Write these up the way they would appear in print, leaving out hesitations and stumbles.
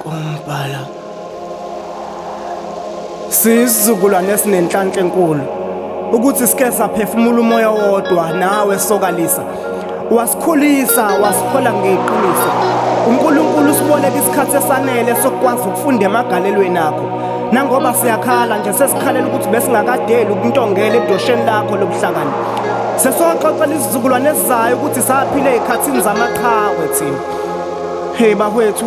Nanku umbhalo. Sizukulwane esinenhlanhla enkulu ukuthi sike saphefumula umoya wodwa nawe sokalisa. Wasikhulisa wasihola ngeqiniso. uNkulunkulu usiboleka isikhathi esanele sokukwazi ukufunda emagalelweni akho. Nangoba siyakhala nje sesikhalela ukuthi besingakadeli ukuntongela edosheni lakho lobuhlakani. Sesoxoxela isizukulwane esizayo ukuthi saphila ezikhathini zamaqhawe thina. Hey bakwethu,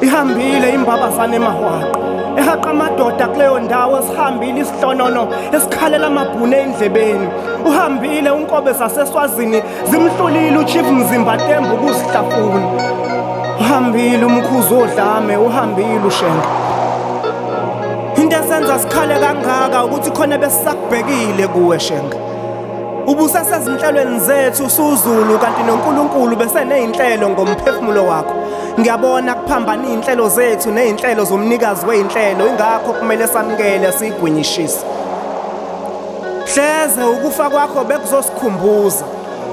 ihambile imbabazane emahwaqa. Ehaqa amadoda kuleyo ndawo esihambile isihlonono esikhalela amabhune endlebeni. Uhambile unkobe zaseSwazini zimhlulile uChief Mzimba Tembu ukuzihlafuna. Uhambile umkhuzi odlame, uhambile uShenge. Into esenza sikhale kangaka ukuthi khona besisakubhekile kuwe Shenge. Ubusesezinhlelweni zethu usuzulu kanti noNkulunkulu beseneyinhlelo ngomphefumulo wakho. Ngiyabona kuphambana izinhlelo zethu nezinhlelo zomnikazi wezinhlelo ingakho kumele samukele sigwinyishise. Hleze ukufa kwakho bekuzosikhumbuza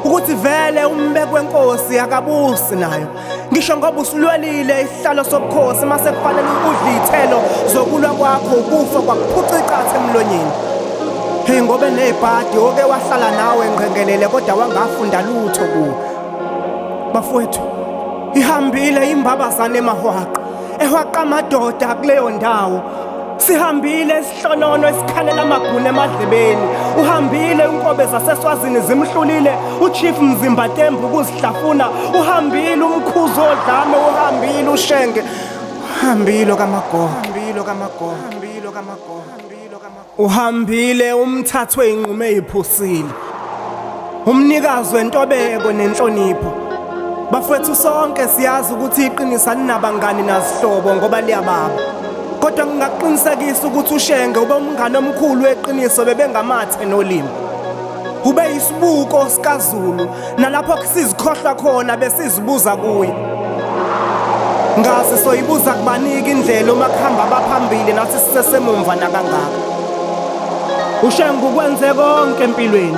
ukuthi vele umbeki wenkosi akabusi nayo. Ngisho ngoba usulwelile isihlalo sobukhosi mase kufanele udle iy'thelo zokulwa kwakho ukufa kwakuphuca iqatha emlonyeni. Hey ngoba enebhadi oke wahlala nawe ngqengelele kodwa wangafunda lutho kuwe. Bafowethu, ihambile imbabazane emahwaqa ehwaqa amadoda kuleyo ndawo. Sihambile isihlonono esikhalela amaguna emadlebeni. Uhambile unkobe zaseSwazini zimhlulile uChief Mzimba Tembu ukuzihlafuna. Uhambile umkhuzi odlame, uhambile uShenge. Uhambile kaMagogo, uhambile kaMagogo, uhambile kaMagogo. Uhambile umthathwe inqume eyiphusile. Umnikazi wentobeko nenhlonipho. Bafowethu sonke siyazi ukuthi iqiniso alinabangani nazihlobo ngoba liyababa. Kodwa ngingakuqinisekisa ukuthi uShenge ube umngane omkhulu weqiniso bebengamathe nolimi. Ube yisibuko sikaZulu nalapho sizikhohlwa khona besizibuza kuye. Ngazi soyibuza kubanika indlela uma kuhamba abaphambili nathi sisesemumva nakangaka. UShenge ukwenze konke empilweni.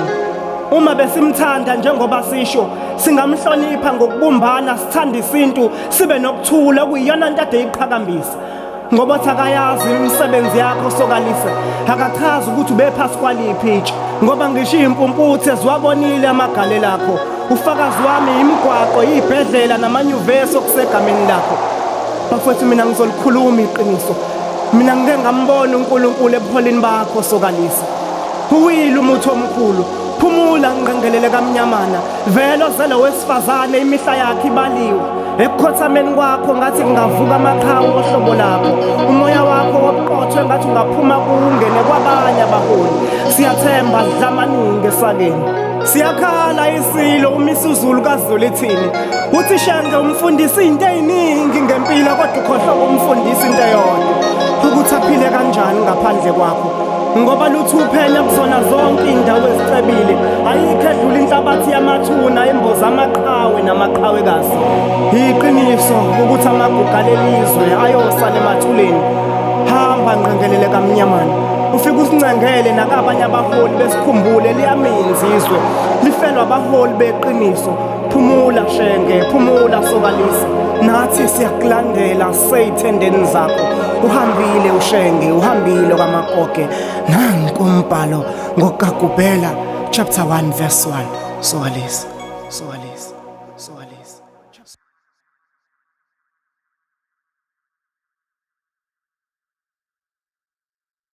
Uma besimthanda njengoba sisho, singamhlonipha ngokubumbana sithande isintu sibe nokuthula okuyiyona nto ade iqhakambisa. Ngoba uthi akayazi imisebenzi yakho sokalise, akachazi ukuthi ubephasi kwaliphi itshe. Ngoba ngisho iy'mpumputhe ziwabonile amagalelo akho. Ufakazi wami imigwaqo, iy'bhedlela namanyuvesi okusegameni lakho. Bafowethu mina ngizolikhuluma iqiniso. Mina ngike ngambona uNkulunkulu ebuholini bakho sokalisa. Uwile umuthi omkhulu. Phumula ngqengelele kamnyamana. Vele ozele wesifazane imihla yakhe ibaliwe. Ekukhothameni kwakho ngathi kungavuka amaqhawe ohlobo lakho. Umoya wakho wobuqotho engathi ungaphuma kuwungene kwabanye abaholi. Siyathemba dlamaningi esakeni. Siyakhala isilo uMisuzulu kaZwelithini. Uthi Shenge umfundisi into eziningi ngempilo kodwa ukhohlwa ukumfundisa into eyodwa. Ukuthi aphile kanjani ngaphandle kwakho. Ngoba lutho uphenya kuzona zonke iy'ndawo ezicebile. Ayikho edlula inhlabathi yamathuna emboza amaqhawe namaqhawekazi. Yiqiniso ukuthi amagugu alelizwe ayosala emathuleni. Hamba ngqengelele kamnyamana. Ufike usincengele nakabanye abaholi besikhumbule liyaminza izwe. Lifelwa abaholi beqiniso. Phumula Shenge, phumula Sokalisa. Nathi siyakulandela seyithendeni zakho. Uhambile uShenge, uhambile kwaMakoke. Nanku umbhalo ngoKagubhela chapter 1 verse 1. Sokalisa. Sokalisa.